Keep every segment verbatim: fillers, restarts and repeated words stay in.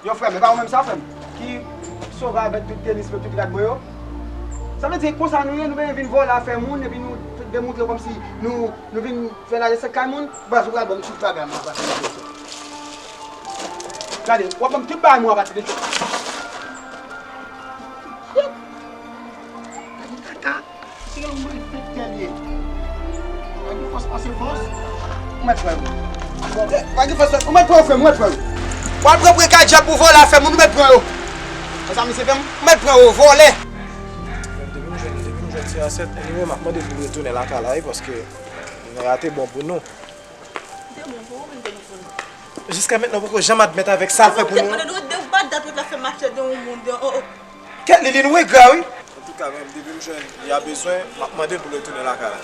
Yo, frè m, e pa ou menm sa, frè m, ki sove avèk tout tenis mwen, tout rad mwen yo? Sa vle di, konsa nou ye, nou bezwen vin vòlè afè moun, epi nou demontre kòmsi nou, nou vin fè ladesant kay moun? Baz, ou pral ban m tout bagay mwen apati de jodi. Gade, w ap ban m tout bagay mwen apati de jodi. Gade kaka. Se yon malfektè li ye. Pa gen fòs pase fòs. Ou mèt pran yo. Bon, pa gen fòs, ou mèt pran yo, frè m, ou mèt pran yo. W ap rantre kay djab pou vòlè afè moun, ou mèt pran yo. Konsa misye fè m, ou mèt pran yo, vòlè. Depi m jwenn, depi m jwenn ti asèt, anyway, m ap mande pou l retounen lakay la, wi, paske nou rate bon pou nou. Jiska mentnan, ou poko janm admèt avèk sa l fè pou nou. Kèt Liline, ou engra, wi. Antouka, menm, depi m jwenn, y a bezwen, m ap mande l pou l retounen lakay la.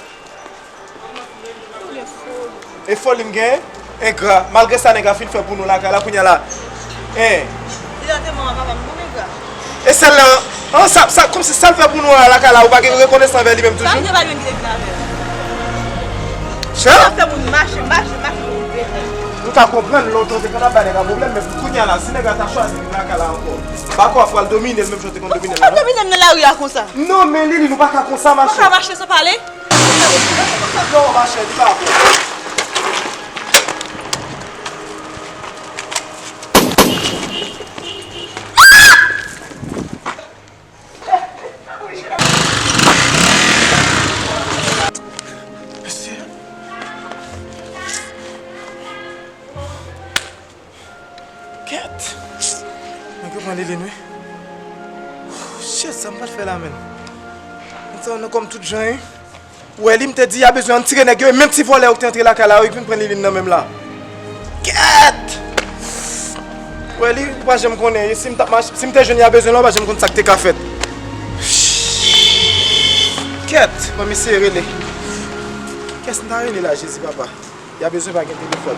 E foli m genyen, engra. Malgre sa nèg la fin fè pou nou lakay la, kounye a la. Hein. Li la te manman papa m, bon, engra. E sèl la, an, sa, sa, kòmsi sa l fè pou nou an lakay la, ou pa gen rekonesan anvè li menm toujou? Sa m gen pa gen ki te vin avè l. Chan? Sa fè moun mache, mache, mache pou vin veye. Nou ka konprann lontan, se konn ap bay nèg la pwoblèm, men pou kounye a la, si nèg la ta chwazi vin lakay la ankò, bako a pral domine l menm jan w te konn domine l la, non? Domine m nan lari a konsa. Non, men Lili, nou pa ka konsa, mache. Ou pa ka mache san pale? Non, mache, li pa bon. Mesye. Kèt. Nèg yo pran Liline, wi. Shit, sa m pral fè la, menn? Nèg sa yo nan kò m tout jan, wi. Ou wè li, m te di y a bezwen ann tire nèg yo, e menm ti vòlè yo ki te antre lakay la, yo ki vin pran Liline nan menm la. Kèt! Ou wè li, ou pa janm konnen, e si m t ap mache, si m te jwenn y a bezwen la, ou pa janm konn sa k te ka fèt. Kèt! Ban m eseye rele. Kiyès m ta rele la, Jezi papa? Y a bezwen pa gen telefòn.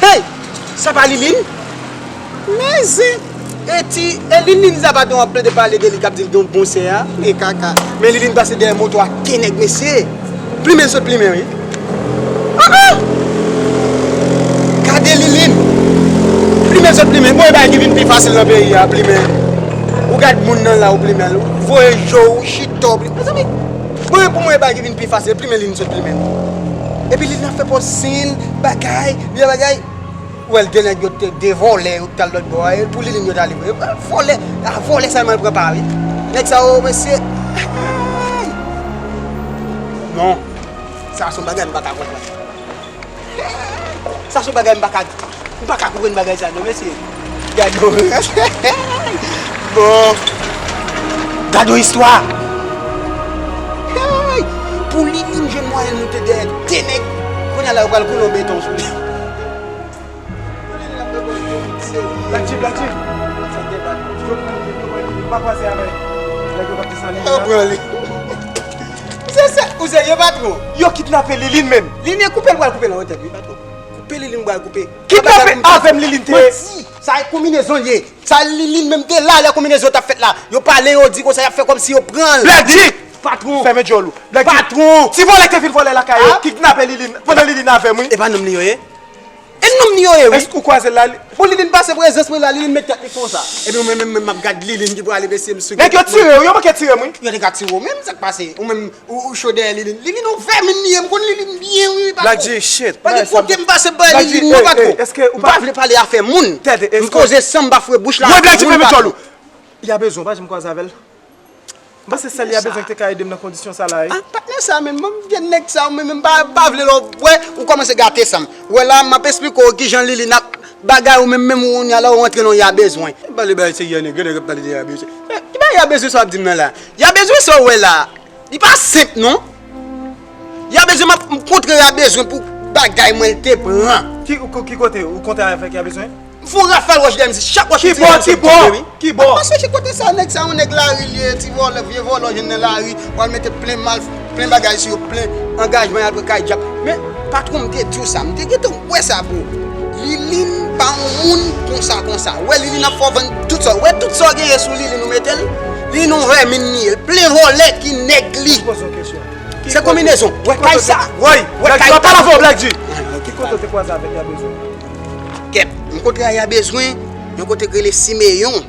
Hey! Sa pa Liline? Men zen! E ti, e Liline sa pa t wè w ap plede pale de li k ap di l gen yon bon sè a? Men kaka. Men Liline pase dèyè moto ak de nèg, mesye. Plimen l sot plimen, wi. Ah, ah! Gade Liline! Plimen l sot plimen. Bon, e bagay ki vin pi fasil nan peyi a, plimen. Ou gad moun nan la, ou plimen l. Ou voye je w, ou chita, ou plimen. Mezanmi, bon, e pou mwen, e bagay ki vin pi fasil, plimen Liline sot plimen. Epi Liline ap fè pòz sen l, bagay, li bagay. Ou wè l de nèg yo te de vòlè yo t al lòt bò a, e pou Liline yo t ale vre. Vòlè, a vòlè sèlman l pran pa, wi. Nèg sa yo, mesye. Non. Sa se yon bagay m pa ka konprann. Sa se yon bagay m pa ka, m pa ka konprann bagay sa non, mesye. Gade yon, bon, gade yon istwa. Hey! Pou Liline jwenn mwayen moute dèyè de nèg, kounye a la yo pral koule yon beton sou li. Black G, Black G. Yo pran Liline, yo pran Liline, pa kwaze avè nèg yo k ap desann Liline nan. Yo pran li. Se, se, ou serye, patwon? Yo kidnape Liline menm. Liline koupe, l pral koupe nan tèt, wi, patwon. Koupe Liline, m pral koupe. Kidnape avè m Liline te ye. Manti. Sa e konbinezon l ye. Sa Liline menm te la lè konbinezon t ap fèt la. Yo pale, yo di konsa, y ap fè kòmsi yo pran l. Black G! Patwon. Fèmen djòl ou. Black G. Patwon. Ti vòlè ki te vin vòlè lakay yo, kidnape Liline, pandan Liline avè m, wi. E pa nonm li yo ye? E nonm li yo ye, wi. Èske ou kwaze l la? Bon, Liline pase prezans mwen la, Liline met tèt li konsa. Epi mwen menm, menm, m ap gad Liline ki prale, mesye, m sou. Nèg yo tire w, yo manke tire m, wi. Yo te ka tire w menm, sa k pase? Ou menm, ou, ou cho dèyè Liline. Liline yon vèmin li ye, m konn Liline byen, wi, patwon. Black G, shit. Pa gen kote m pase bay Liline, non, patwon. M pa vle pale afè moun. M poze san m pa foure bouch la. Mwen, Black G, fèmen djòl ou. Y a bezwen, pa janm kwaze avè l. M panse sèl y a bezwen ki te ka ede m nan kondisyon sa la, wi. Ah, patnè sa menm, bon, vye nèg sa, mwen menm pa, pa vle lè w wè, ou kòmanse gate san m. Wè la, m ap esplike w kijan Liline ap bagay ou menm, menm ou kounye a la, ou antre nan y a bezwen. Pale bagay serye, nèg, nèg ap pale de y a bezwen. Eh, ki bagay y a bezwen sa w ap di m nan la? Y a bezwen sa w wè la. Li pa senp, non. Y a bezwen, m ap kontre y a bezwen pou bagay mwen l te pran. Ki, ki kote ou kontre avèk y a bezwen? M fè yon rafal wòch dèyè misye, chak wòch li tire m sot tonbe, wi. Ki bò? Ki bò? Paske se kote sa, nèg sa, yon nèg lari li ye, ti vòlè, vye vòlè w jwenn nan lari, w al mete plen mal, plen bagay sou yo, plen angajman, y al pran kay djab. Men, patwon, m te di w sa, m te gentan wè sa, bro. Liline pa yon moun konsa, konsa. Wè, Liline ap fè w vann tout sa. Wè, tout sa w genyen sou Liline, ou mete l. Liline yon vèmin li ye. L plen vòlè ki nèg li. Poze yon kesyon. Se konbinezon. Wè kay sa. Woy, wè kay sa. Black G, pa pale avè w, Black G. Ki kote w te kwaze avèk y a bezwen? Kèt, yon kote Aya bezwen, yon kote k rele Simeyon.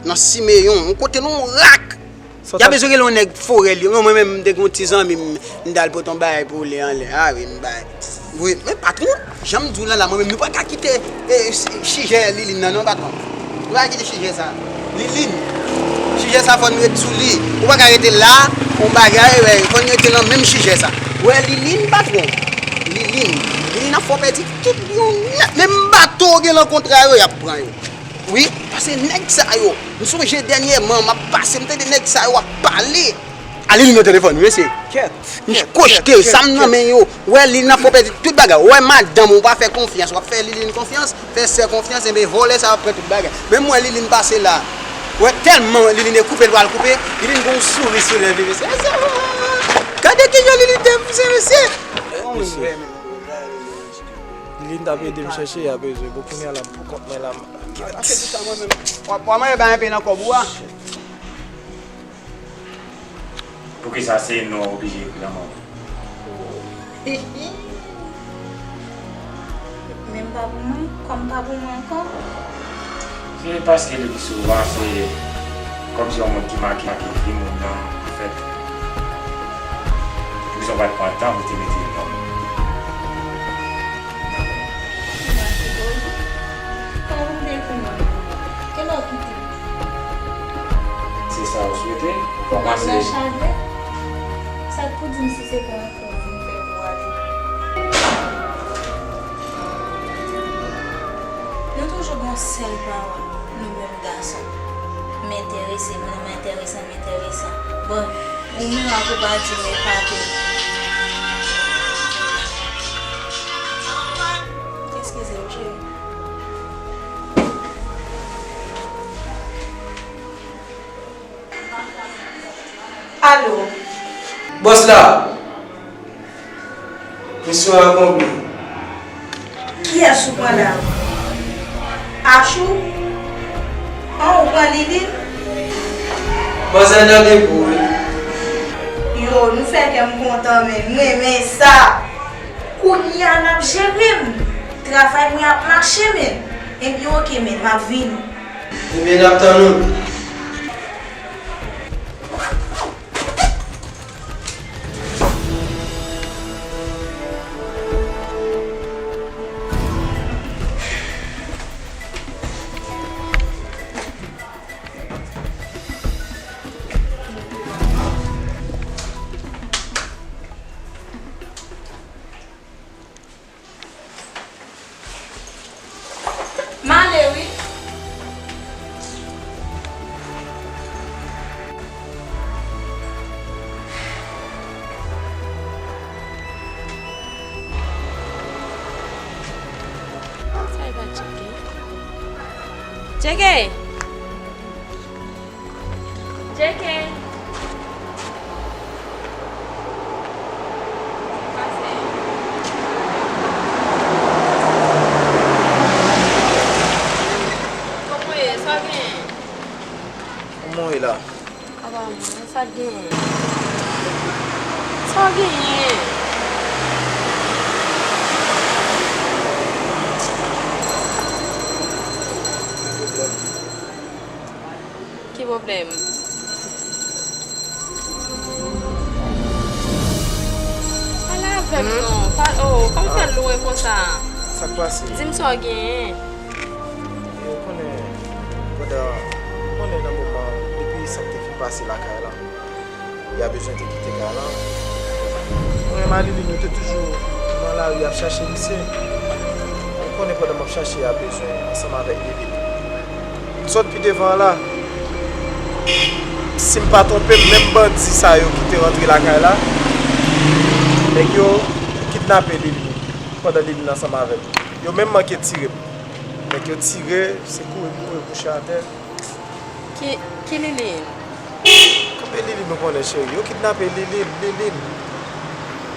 Nan Simeyon, yon kote nan yon rak. Aya bezwen rele yon nèg forè li. Non, mwen menm, m te gen yon ti zanmi m, m t al pote yon bagay pou li anlè. A wi, m bay. Wi, men patwon, jan m di w la, la, mwen menm, nou pa ka kite, eh, si-, sijè Liline nan, non, patwon. Nou pa ka kite sijè sa. Liline, sijè sa fò n ret sou li. Ou pa ka rete la, yon bagay, wè, fò n rete nan menm sijè sa. Wè, Liline, patwon. Liline, Liline ap fè w pèdi tout yon nèt. Menm bato w gen nan kontra yo, y ap pran yo. Wi, paske nèg sa yo, m sonje dènyèman, m ap pase, m tande nèg sa yo ap pale. A Liline nan telefòn, wi, mesye. Kèt, m kèt, kochte, kèt, sa m kèt, nan men yo. Wè, Liline ap fè w pèdi tout bagay. Wè, madanm ou pa fè konfyans, w ap fè Liline konfyans, fè sè konfyans, enben vòlè sa ap pran tout bagay. Men m wè Liline pase la. Wè, tèlman Liline koupe, l pral koupe, Liline gon souri sou lèv li, mesye. Gade kijan Liline te pouse, mesye. Liline t ap ede m chèche, a bezwen. Bon, kounye a la, m pou kont mwen la, m. Ap fè tout sa mwen menm. W ap, w ap manje bay enpe nan kòb ou a. Poukisa se non w oblije ekri nan men w? Men m pa pou mwen, kòm pa pou mwen ankò. Se paske le pi souvan, se kòmsi yon moun ki make, make vi moun nan, anfèt. Poukisa w pa t pran tan pou te mete non? Kòman pou m te ekri non? Kilè w kite m? Se sa w swete? Ou kòmanse. Sa k pou di m si se pa yon fè pou ale. Nou toujou gon sèl pawòl, nou menm gason. M enterese, m renmen enteresan, m enteresan. Bon, ou menm ak ou pa di m epate. Eskize m, cheri. Alo. Bòs la. Misyon akonpli. Kiyès ou pran la? Achou? An, ou pran Liline? Manzè nan debou wi. Yo, nou fè kè m kontan, men m renmen sa. Kounye a n ap jere m. Travay mwen ap mache, men. Ebyen, oke, men, m ap vini. Ebyen, n ap tann ou. M ale wi. Sa e pa Tcheke? Tcheke! J K. Pase. Kòman w ye? Sa w genyen? Kòman w ye la? Apa mwen, sa k genyen? Sa w genyen? Ki pwoblèm? Pale avè m non. Pa, oh, kòman w fè lwen konsa? Sa k pase? Di m sa w genyen. E, ou konnen, pandan, ou konnen nan moman, depi sa k te fin pase lakay la, Aya bezwen te kite kay la. Mwen menm ak Liline, nou te toujou nan lari ap chache misye. Ou konnen pandan m ap chache, Aya bezwen ansanm avèk Liline. M sot pi devan an la. Si m pa twonpe m, menm bandi sa yo ki te rantre lakay la, nèg yo kidnape Liline pandan Liline ansanm avè m. Yo menm manke tire m. Nèg yo tire, se kouri m kouri kouche atè. Ki, ki Liline? Kanpe Liline ou konnen, cheri. Yo kidnape Liline, Liline.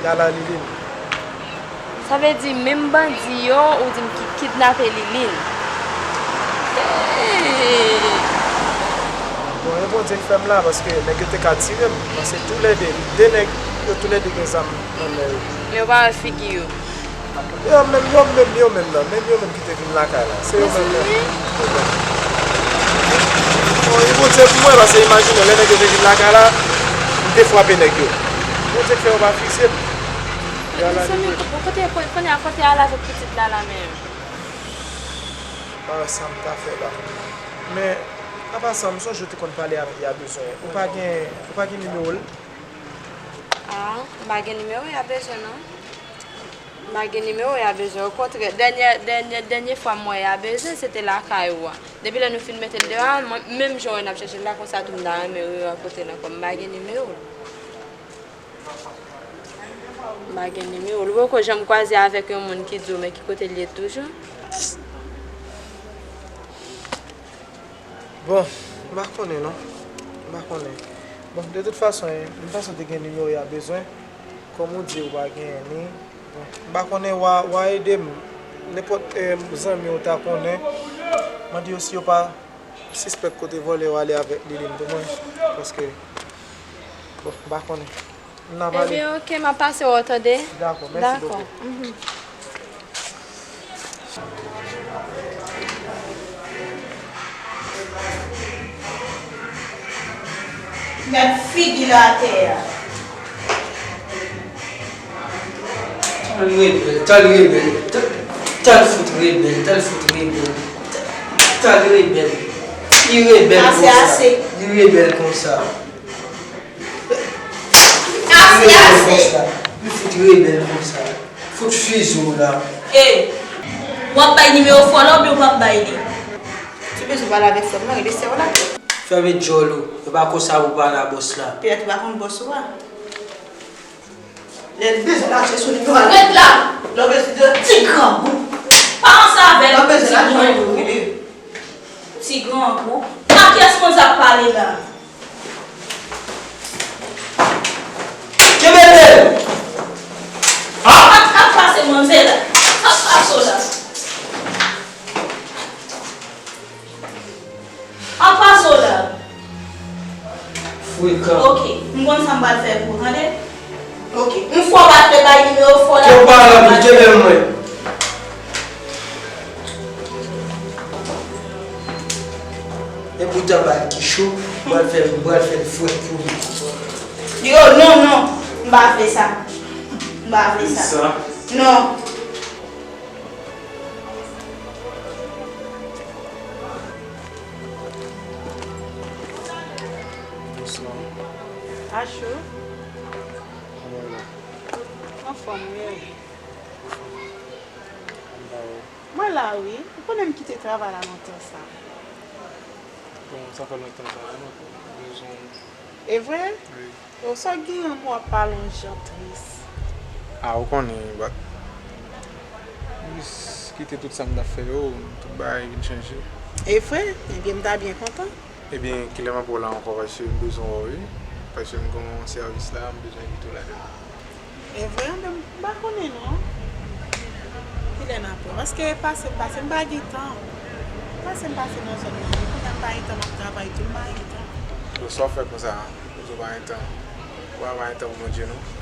Y a la Liline. Sa vle di menm bandi yo, ou di m ki kidnape Liline? Hey! Bon, e Bondye k fè m la, paske nèg yo te ka tire m. Paske toulède, de nèg yo toulède gen zam nan men yo. Men yo pa wè figi yo. Yo menm, yo menm, yo menm nan, menm yo menm ki te vin lakay la. Se yo menm nan. Bon, li Bondye pou mwen, paske imajine, lè nèg yo te vin lakay la, m te frape nèg yo. Bondye k fè yo pa fikse m. Mezanmi, kote, kote, kote a la, zòt pitit la, la menm? Ah, sa m ta fè la. Men, apa sa, m sonje ou te konn pale avèk Ya Bezwen. Ou pa gen, ou pa gen nimewo l? Ah, m pa gen nimewo Ya Bezwen, non. M pa gen nimewo Ya Bezwen. Okontrè, dènyè, dènyè, dènyè fwa m wè Ya Bezwen, se te lakay ou a. Depi lè nou fin mete l deyò a, mwen, menm jan w wè n ap chèche l la, konsa tou m ta renmen rerankontre l ankò. M pa gen nimewo l. M pa gen nimewo l. Ou poko janm kwaze avèk yon moun ki di w men ki kote l ye toujou? Bon, m pa konnen non. M pa konnen. Bon, de tout fason, eh, menm fason te gen nimewo Ya Bezwen, kòm ou di ou pa genyen ni. Bon, m pa konnen, w a, w a ede m. Nenpòt, eh, zanmi w ta konnen, mande yo si yo pa sispèk kote vòlè yo ale avèk Liline pou mwen. Paske, bon, m pa konnen. N a pale. Ebyen, oke, m ap pase wè w, tande? Dakò, mèsi bokou. Dakò. Mhm. Gad figi l atè a. Tan l rebèl, tan l rebèl, tan, tan l fout rebèl, tan l fout rebèl, tan l rebèl. Li rebèl konsa. Ase, ase. Li rebèl konsa. Ase, ase. Li fout rebèl konsa. Fout fizo la. Ey, w ap bay nimewo fò la oubyen w p ap bay li? Si w bezwen pale avèk sè m nan, rele sè w la. Fèmen djòl ou. E pa konsa pou pale a bòs la. Pèt ou pa konn bòs ou a. Lè l bezwen mache sou li, yo al. Ret la! Lè w bezwen de ti grangou. Pa ansanm avè l, ti grangou. Ti grangou. A kiyès manzè ap pale la? Kenbe tèt! Ah! Sa k ap pase manzè la? Sa k ap pase w la? Ap pase w la? Frekan. Oke, m konn sa m pral fè pou ou, tande? Oke. Yon fwa w pa vle bay nimewo fò la. Ke w pa anvi kenbe mwen. E poutan bal ki cho, m pral fè, m pral fè l frèt pou li. Yo, non, non. M pa vle sa. M pa vle sa. Sa? Non. Bonswa. Achou. Kòman w ye? Anfòm, wi. Anba ou. Mwen la, wi. Ou konnen m kite travay la lontan sa. Bon, sa fè lontan sa, wi, mwen bezwen. E vre? Wi. Yo, sa w genyen an, w ap pale yon jan tris. A, ou konnen, but, m jis kite tout sa m t ap fè yo, tout bagay vin chanje. E vre? Ebyen, m ta byen kontan. Ebyen, kilè m ap wè w la ankò, paske m bezwen wè w, wi. Paske m gen yon sèvis la, m bezwen envite w ladan l. E vre? Anben, m pa konnen non. Kilè n ap wè? Paske pase m pase, m pa gen tan. Pase m pase nan zòn nan, men kounye a m pa gen tan, m ap travay tou, m pa gen tan. Bon, sa w fè konsa? Kote w pa gen tan? Ou pa gen tan pou Bondye, non?